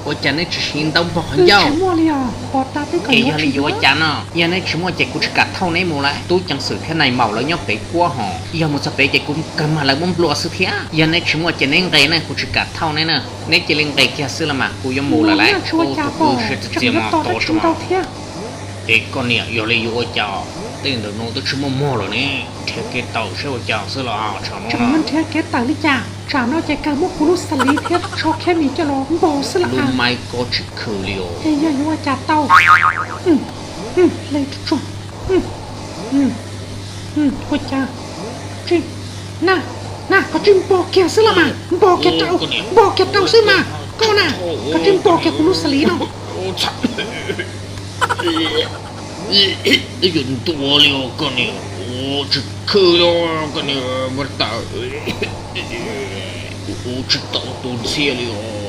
Ua cas neb tsis siv ntaub npog qhov ncauj? Ces yog li yuav ua cas no? Yog neb tsis muaj ces kuv tsis kam thauj neb mus lawm. Tub ceev xwm thiab nais maum lawv nyob pem kuab hos, yog mus txog pem ces kuv kawg mag lawv muab nplua xwb thiab. Yog neb tsis muaj ces neb nqes na, kuv tsis kam thauj neb na. Neb cia li nqes kiag xwb los mas kuv yuav mus lawm lauj. Tus kwv siab txias mus tau thiab. Es koj niam, yog li yuav ua cas? Tej ntawm no twb tsis muaj mog lawm ne. Nrhiav kev tawm saib ua cas xwb los tseem nrhiav kev tawm li cas? Tsam no ces kawg muab kuv lub xas liv thiab tsho khiab mis coj los npog xwb lawm. Lub maib ko tsis khw li os. Es yog yuav ua cas tau? Ua cas? Na, na, koj tsis npog kiag xwb los mas, npog kiag rau, npog kiag rau xwb mas, koj na, koj tsis npog kiag kuv lub xas liv no. Yuav ntua li os koj niam, tsis khw li os koj niam, muab tawm, ua tsis tau tus ntxhias li os.